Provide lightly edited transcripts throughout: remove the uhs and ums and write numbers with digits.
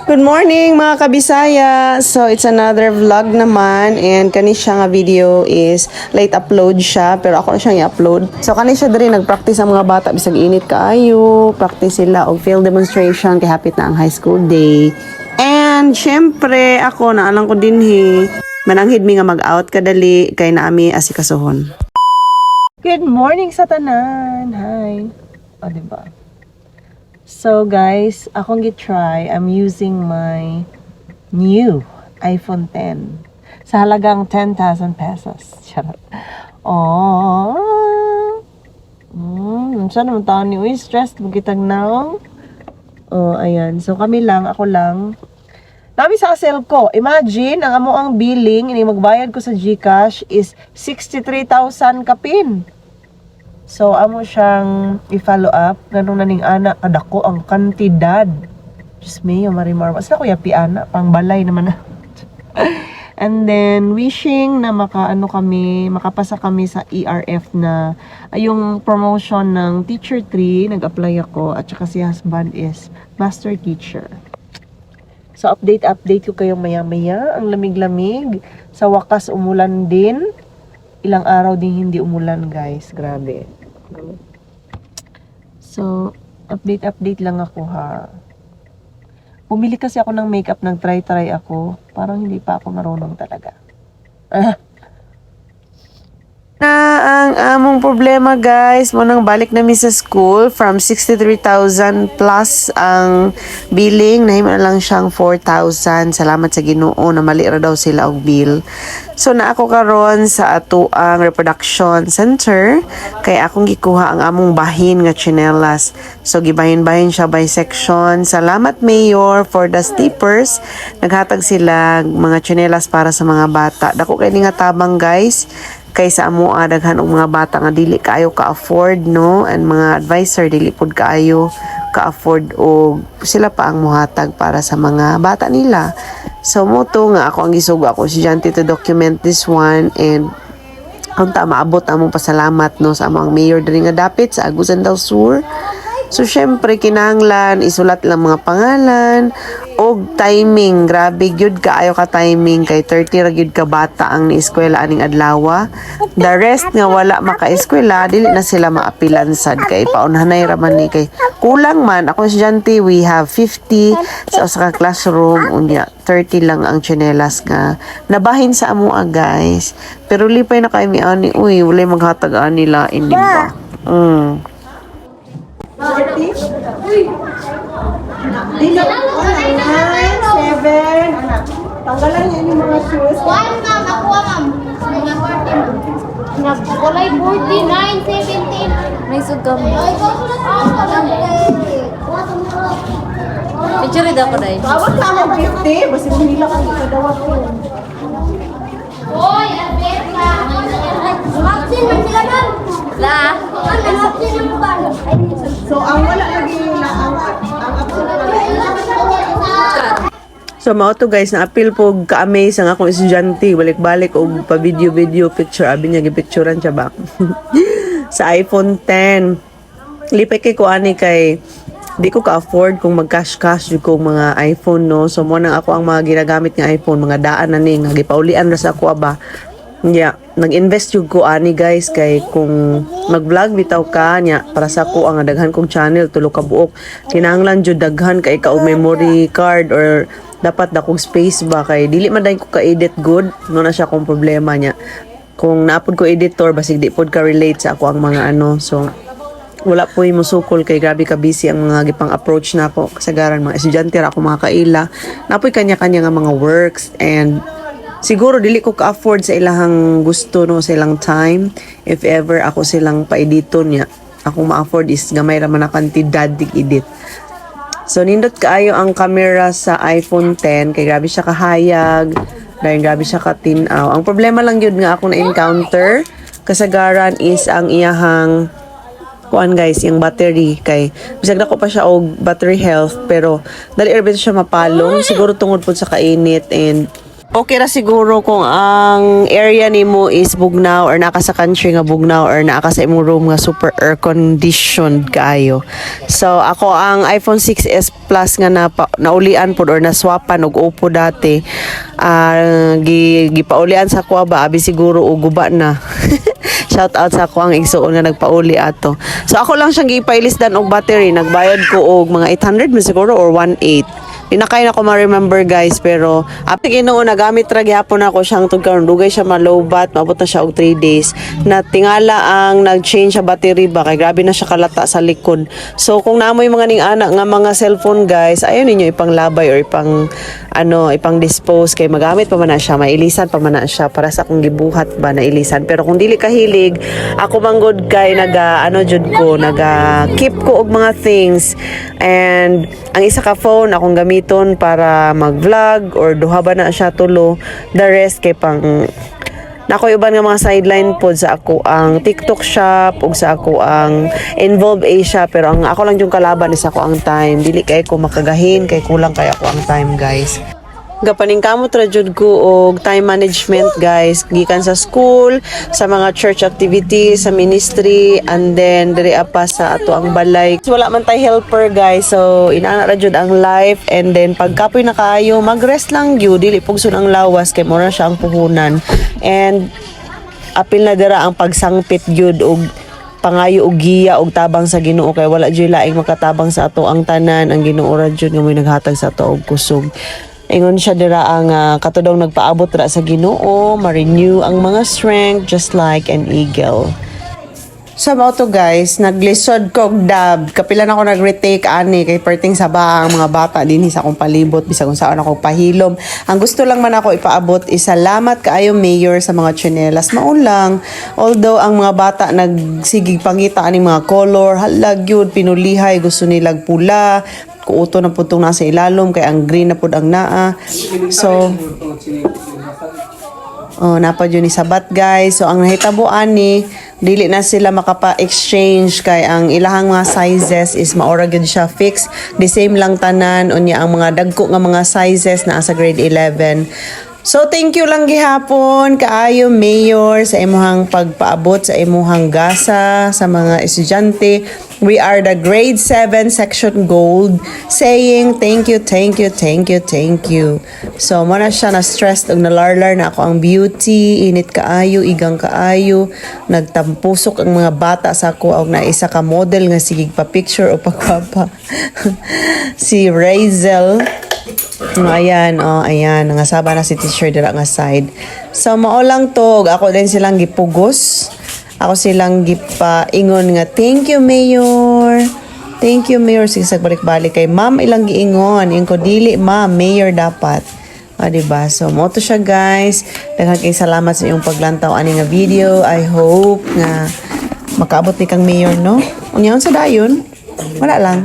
Good morning, mga kabisaya! So it's another vlog naman and kani siya nga video is late upload siya pero ako na siyang i-upload. So kani siya diri, nagpractice ang mga bata bisag init kaayo, practice sila og field demonstration kay hapit na ang high school day. And syempre ako naalang ko dinhi, mananghid mi nga mag-out kadali kay naami asikasuhon. Good morning sa tanan! Hi! O, diba? So, guys, akong gi-try. I'm using my new iPhone 10 sa halagang 10,000 pesos. Charot. Oh. Saan naman taon ni? Uy, stressed. Bukitag naong. Oh, ayan. So, kami lang, ako lang. Nami sa cell ko. Imagine, ang amo ang billing, ini magbayad ko sa GCash is 63,000 kapin. So, amo siyang i-follow up. Ganun na ning ana, kadako ang kantidad. Diyos mio, Marimar. Basta kuya piana, pang balay naman na. And then, wishing na makaano kami, makapasa kami sa ERF na ay, yung promotion ng Teacher 3, nag-apply ako at saka si husband is master teacher. So, update, update ko kayo maya-maya. Ang lamig-lamig. Sa wakas, umulan din. Ilang araw din hindi umulan, guys. Grabe. So, update, update lang ako, ha. Bumili kasi ako ng makeup, nag-try-try ako. Parang hindi pa ako marunong talaga. Na ang among problema, guys, mo nang balik na mi sa school from 63,000 plus ang billing, nahimo na lang siyang 4,000. Salamat sa Ginoo na mali ra daw sila og bill. So na ako karon sa atoang reproduction center kay akong gikuha ang among bahin nga tsinelas. So gibahin-bahin siya by section. Salamat, Mayor, for the slippers. Naghatag sila mga tsinelas para sa mga bata. Dako kay ni nga tabang, guys, kay sa amoa daghan og mga bata nga dili kaayo ka-afford, no, and mga advisor dili pud kaayo ka-afford og sila pa ang muhatag para sa mga bata nila. So mo to nga ako ang gisugo ako estudyante to document this one and unta maabot among pasalamat, no, sa among mayor diri nga dapit sa Agusan del Sur. So syempre kinahanglan isulat lang mga pangalan og timing. Grabe gyud kaayo ka timing kay 30 ra gyud ka bata ang ni-eskwela aning adlaw. The rest nga wala maka-eskwela, dili na sila maapilan sad kay paunhanay ra man ni kay kulang man. Ako estudyante, we have 50 sa usa ka classroom, unya 30 lang ang tsinelas nga nabahin sa amoa, guys. Pero lipay na kay mi ani, uy, walay maghatag ani lain, di ba? 40? Dili, 9, 7, anak. Tanggalan niya yung mga shoes. One, ma'am. Ako, ma'am. Mga 40. Nagkulay 49, 17. May sugam. Ay, ikaw sulat ako. Picture rin ako dahil. Awat na mo 50, basta nila kang ikadawat ko. Hoy, Alberta. Absent man sila, ma'am. La. Ma'am, absent man ba? So, ang wala lagi na ang absent na. So mao to, guys, na apil po ka-amaze ang akong estudyante, balik-balik og pa video video picture, abi niya gipicturean siya ba sa iPhone 10. Lipay kay ko ani kay di ko ka-afford kung mag-cash cash jud ko mga iPhone, no. So mo nang ako ang mga ginagamit nga iPhone, mga daan na ni nga gipaulian ra sa ako ba. Yeah, nag-invest jud ko ani, guys, kay kung mag-vlog bitaw ka nya, para sa ako ang daghan kong channel, tulo ka buok, kinahanglan jud daghan kay ka og memory card or dapat dakong space ba kay dili man dayon ko ka-edit good no, na siya kung problema niya. Kung naapod ko editor, basig di pod ka relate sa ako ang mga ano. So wala po yung musukol kay grabe ka busy ang mga gipang approach na ako. Kasagaran mga estudyante ra ako mga kaila, napoy kanya-kanya nga mga works and siguro dili ko ka-afford sa ilahang gusto, no, sa ilang time. If ever ako silang paediton niya, akong ma-afford is gamay ra man na kantidad dig edit. So nindot kaayo ang camera sa iPhone 10 kay grabe siya kahayag, dahil grabe siya katinaw. Ang problema lang yun nga ako na encounter kasagaran is ang iyahang kuan, guys, yung battery, kay bisag dako pa siya og battery health pero dali ra siya mapalong, siguro tungod pud sa kainit and Okay ra siguro kung ang area nimo is bugnaw or naka sa country nga bugnaw or naa ka sa imong room nga super air conditioned kaayo. So ako ang iPhone 6s Plus nga na naulian pod or naswapan og Oppo dati. Ah, gipaulian sa kuha ba, abi siguro og guba na. Shout out sa ako ang igsuon nga nagpauli ato. So ako lang siyang gipailisdan og battery, nagbayad ko og mga 800 man siguro or 1.8. Di na kay na ko ma-remember, guys, pero apik Ginoo, nagamit ra gihapon ako siyang tug karon, dugay siya malobat, maabot na siya og 3 days. Na tingala ang nag-change sa battery ba kay grabe na siya kalata sa likod. So kung naamoy mga ning ana nga mga cellphone, guys, ayon ninyo ipanglabay or ipang ano, ipang dispose kay magamit pa man na siya, mailisan pa man na siya para sa akong gibuhat ba na ilisan. Pero kung dili kahilig, ako manggod kay naga ano jud ko, naga keep ko og mga things, and ang isa ka phone akong gamiton para mag-vlog or duha ba na siya, tulo. The rest kay pang nako uban nga mga sideline pod sa ako ang TikTok shop ug sa ako ang Involve Asia, pero ang ako lang yung kalaban is ako ang time. Dili kay ko makagahin kay kulang kay ako ang time, guys. Gapaningkamot ra jud ko og time management, guys, gikan sa school, sa mga church activities, sa ministry, and then diri pa sa ato ang balay. Wala man tay helper, guys, so inana ra jud ang life. And then pagkapoy na kaayo, magrest lang gyud, dili pugson ang lawas kay mura siya ang puhunan. And apil na dira ang pagsangpit gyud og pangayo og giya og tabang sa Ginoo kay wala jud laing makatabang sa ato ang tanan, ang Ginoo ra jud nga mo'y naghatag sa ato og kusog. Ingon siya dira ang kato daw nagpaabot ra sa Ginoo, ma-renew ang mga strength just like an eagle. Sa mao to, guys, naglisod kog dab. Kapila na ako nag-retake ani kay perting sa ang mga bata dinhi sa akong palibot bisag kung saan ako pahilom. Ang gusto lang man ako ipaabot is salamat kaayo, Mayor, sa mga tsinelas. Mao lang. Although ang mga bata nagsigig pangita aning mga color, halag yun, pinulihay, gusto nilag pula, kuuto na pud tong nasa ilalom kay ang green na pud ang naa. So, oh, napa jud ni sabat, guys. So ang nahitabo ani, dili na sila makapa-exchange kay ang ilahang mga sizes is maora gyud siya fix. The same lang tanan unya ang mga dagko nga mga sizes naa sa grade 11. So thank you lang gihapon kaayo, Mayor, sa imuhang pagpaabot sa imuhang gasa sa mga estudyante. We are the grade 7 section gold saying thank you, thank you, thank you, thank you. So mo na siya, na stressed ug nalarlar na ako ang beauty, init kaayo, igang kaayo, nagtampusok ang mga bata sa ako og na isa ka model nga sigig pa picture o pagwapa. Si Razel. Oh, ayan, oh, ayan. Nangasaba na si teacher dira nga side. So, mao lang to. Ako din silang gipugos. Ako silang gipaingon nga, "Thank you, Mayor. Thank you, Mayor." Sige, balik-balik kay ma'am ilang giingon. Ingon ko, "Dili, ma'am, Mayor dapat." O, diba? So, mo to siya, guys. Daghang kay salamat sa iyong paglantaw ani nga video. I hope nga makaabot ni kang Mayor, no? Unya sa dayon? Wala lang.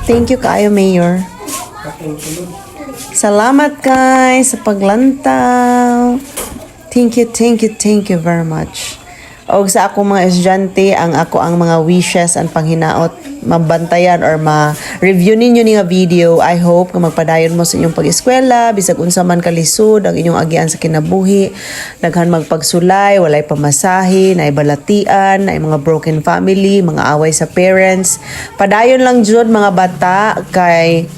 Thank you kaayo, Mayor. Salamat, guys, sa paglantaw. Thank you, thank you, thank you very much. Og sa akong mga estudyante, ang ako ang mga wishes and panghinaot mabantayan or ma-review ninyo ni nga video. I hope nga magpadayon mo sa inyong pag-eskwela, bisag unsa man kalisod ang inyong agian sa kinabuhi, daghan magpagsulay, walay pamasahe, naay balatian, naay mga broken family, mga away sa parents. Padayon lang jud, mga bata, kay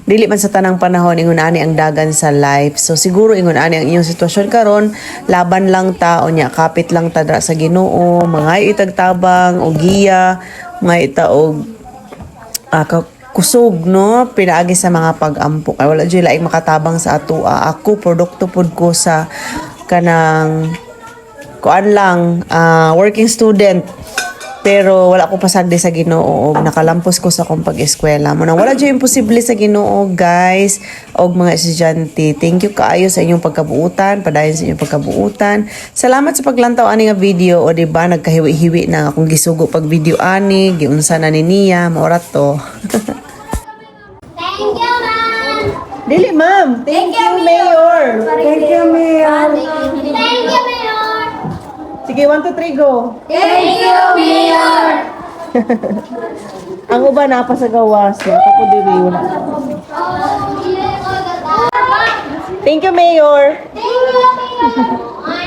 dili man sa tanang panahon ingon ani ang dagan sa life. So siguro ingon ani ang inyong sitwasyon karon, laban lang ta unya kapit lang ta dra sa Ginoo, mga itagtabang og giya, mga ita og kusog, no, pinaagi sa mga pag-ampo kay wala jud laing makatabang sa atoa. Ako produkto pud ko sa kanang kuan lang, working student, pero wala ko pasagdi sa Ginoo og nakalampos ko sa akong pag-eskwela. Mo nang wala jud imposible sa Ginoo, guys, og mga estudyante. Thank you kaayo sa inyong pagkabuutan, padayon sa inyong pagkabuutan. Salamat sa paglantaw ani nga video. O di ba nagkahiwi-hiwi na akong gisugo pag video ani, giunsa na ni niya, maora to. Thank you, ma'am. Dili, ma'am. Thank you, Mayor. Thank you, Mayor. Thank you, Mayor. Sige, 1, 2, 3, go. Thank you, Mayor. Ang uban na pa sa gawas. Ako po diri wala. Oh, Thank you, Mayor. Thank you, Mayor.